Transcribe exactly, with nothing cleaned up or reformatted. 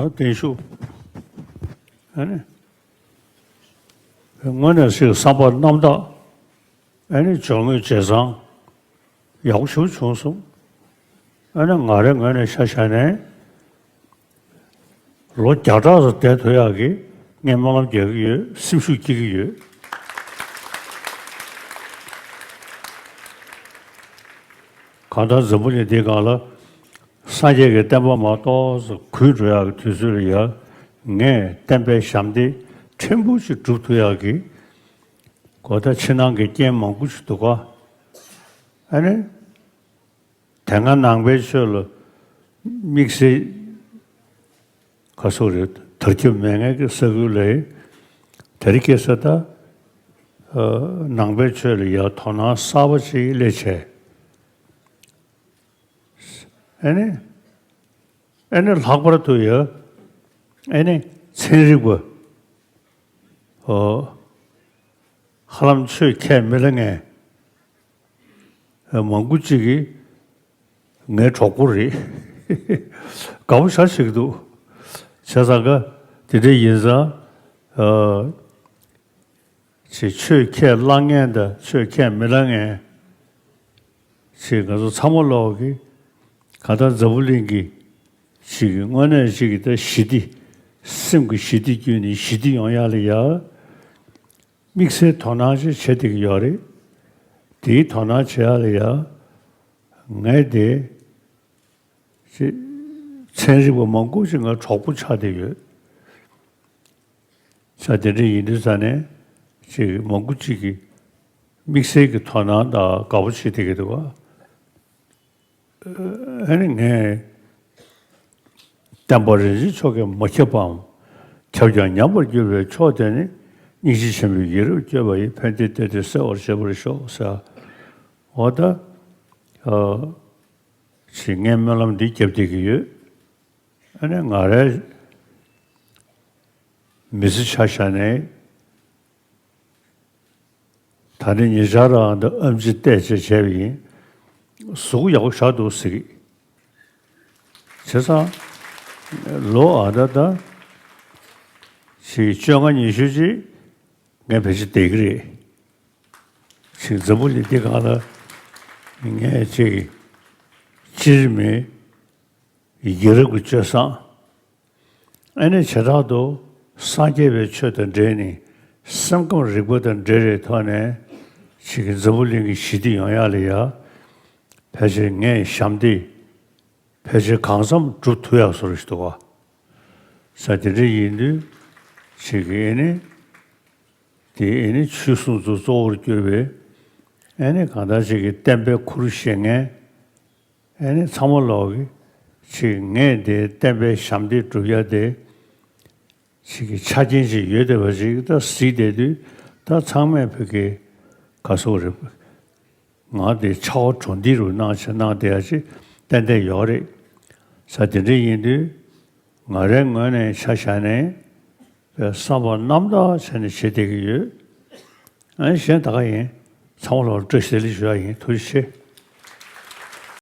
བརྟན་བཞུགས། ཨ་ནི། དངོས་གནས་སུ་བསམ་པ་རྣམ་དག་ཨ་ནི་སྦྱོར་དངོས་བྱས་ཙང་ཡག་པོ་ཞེ་པོ་བྱུང་སོང་། ཨ་ནི་ང་རའི་ངོས་ནས་ཆ་བཞག་ནས་ལོ་བརྒྱ་ཕྲག་ཙམ་བསྡད་ཐུབ་ཡག་གི་ངས་སྨོན་ལམ་རྒྱག་གི་ཡོད། སེམས་ཤུགས་སྐྱེ་གི་ཡོད། གང་ལྟར་འཛམ་བུ་གླིང་འདིའི་སྒང་ལ་སངས་རྒྱས་ཀྱི་བསྟན་པ་མར་ཏོག་ཙམ་རྒུད་འགྲོ་ཡག་གི་དུས་ཚོད་ལ་ཡ། ངས་བསྟན་པའི་ཞབས་འདེགས་ཕྲན་བུ་ཞིག་སྒྲུབ་ཐུབ་ཡག་གི་གོ་ད་ཕྱི་ནང་གི་རྐྱེན་མང་པོ་ཞིག་འདུག་ག་ཨ་ནི། དེ་སྔ་ནང་པའི་ཆོས་ལ་དམིགས་བསལ་ག་སོགས་རེད། དར་ཁྱབ་མེད་མཁན་གྱི་ས་ཁུལ་ལ་དེ་རིང་ཁ་སང་ད་ནང་པའི་ཆོས་ལ་ཡ་དོ་སྣང་གསར་པ་ཞིག་སླེབས་བྱས། ཨ་ནི། ཨ་ནི་ལྷག་པར་དུ་ཡ། ཨ་ནི་ཚན་རིག་པ། ཨོ། ཧ་ལམ་ཆོས་ཁས་མི་ལེན་མཁན་མང་པོ་ཅིག་གིས་ངའི་གྲོགས་པོ་རེད། དགའ་པོ་ཞེ་པོ་ཅིག་འདུག་བྱས་ཙང་ཀ་དེ་འདྲ་ཡིན་ཙང་། ཨ། ཅིག་ཆོས་ཁས་བླངས་མཁན་དང་ཆོས་ཁས་མི་བླངས་མཁན། ཅིག་ང་ཚོ་ཚང་མ་ལོག་གི་གང་ལྟར་འཛམ་བུ་གླིང་གི་ཅིག་གི་དངོས་གནས་ཅིག་གི་ད་ཞི་བདེ། སེམས་ཀྱི་ཞི་བདེ་བརྒྱུད་ནས་ཞི་བདེ་ཡོང་ཡག་ལ་ཡ། དམིགས་བསལ་དོ་སྣང་ཅིག་བྱེད་བསྡད་ཀྱི་ཡོད་རེད། དེའི་དོ་སྣང་བྱེད་ཡག་ལ་ཡ། ངས་དེ། ཅིག་ཚན་རིག་པ་མང་པོ་ཞིག་ང་གྲོགས་པོ་ཆགས་བསྡད་ཡོད། ས་དེ་འདྲ་ཡིན་དུས་ཙ་ནས་ཅིག་མང་པོ་ཅིག་གིས་དམིགས་བསལ་གྱི་དོ་སྣང་དང་དགའ་པོ་བྱེད་བསྡད་ཀྱི་འདུག་ག་ཨ་ནི་ངས་བསྟན་པ་རིན་ཆེན་མཆོག་གིས་མ་ཁྱབ་པའམ། ཁྱབ་ཀྱང་ཉམས་པར་འགྱུར་བའི་ཕྱོགས་དེ་ནི། སྙིང་རྗེ་ཆེན་པོས་ཡིད་རབ་བསྐྱོད་པ་ཡིས། ཕན་བདེའི་གཏེར་དེ་གསལ་བར་བྱེད་པར་ཤོག་ཟེར། འོ་ད། ཨ། ཅིག་ངས་སྨོན་ལམ་འདི་བརྒྱབ་བསྡད་ཀྱི་ཡོད། ཨ་ནི་ང་རའི་མི་ཚེ་ཆ་བཞག་ནས་ད་ནི་ཉེ་ཆར་རང་ད་ཨེམ་ཆི་བལྟས་བྱས་བྱས་པ་ཡིན། གཟུགས་ཡག་པོ་ཞེ་པོ་འདུག་ཟེར་གི། བྱས་ཙང་ལོ་ཨ་ད་ད་ཅིག་བཅོ་ལྔ་ཉི་ཤུ་ཅིག་ངས་ཕལ་ཆེར་བསྡད་ཀྱི་རེད། ཅིག་འཛམ་བུ་གླིང་འདི་སྒང་ལ་ངས་ཅིག་སྤྱིར་མི་ཡ་རབས་ཀྱི་སྤྱོད་བཟང་། ཨ་ནི་བྱེ་བྲག་ཏུ་སངས་རྒྱས་པའི་ཆོས་དང་འབྲེལ་ནས་སེམས་ཁམས་རིག་པ་དང་འབྲེལ་བའི་ཐོག་ནས་ཅིག་གི་འཛམ་བུ་གླིང་གི་ཞི་བདེ་ཡོང་ཡག་ལ་ཡ། ཕལ་ཆེར་ངས་ཞབས་འདེགས་ཕལ་ཆེར་གང་འཚམ་སྒྲུབ་ཐུབ་ཡག་བཟོ་འདྲ་ཞིག་འདུག་ག་ས་དེ་འདྲ་ཡིན་དུས་ཅིག་གི་ཨ་ནི། དེ་ཨ་ནི་ཆོས་སྲུང་ཚོ་གཙོ་བོར་གྱུར་པའི་ཨ་ནི་གང་ལྟར་ཅིག་གི་བསྟན་པའི་ཁུར་བཞེས་མཁན། ཨ་ནི་ཚང་མ་ལོག་གི་ཅིག་ངས་དེ་བསྟན་པའི་ཞབས་འདེགས་སྒྲུབ་ཡ་དེ་ཅིག་གི་ཆ་རྐྱེན་ཅིག་ཡོད་བསྡད་པ་ཅིག་ད་གཟིགས་བསྡད་དུས་ད་ཚང་མས་བོད་ཀྱི་ག་སོག་རེད། ང་དེ་ཆ་བ་གྲོང་སྡེ་རུ་གནང་བྱས་གནང་བསྡད་ཡ་ཅིག་ཏན་ཏན་ཡོད་རེད། ས་དེ་འདྲ་ཡིན་དུས་ང་རའི་ངོས་ནས་ཆ་བཞག་ནས་བསམ་པ་རྣམ་དག་བྱས་ནས་བྱེད་བསྡད་ཀྱི་ཡོད། ཨ་ནི་གཞན་ད་ག་ཡིན། ཚང་མ་ལ་བཀྲ་ཤིས་བདེ་ལེགས་ཞུ་ཡ་ཡིན། ཐུགས་རྗེ་ཆེ།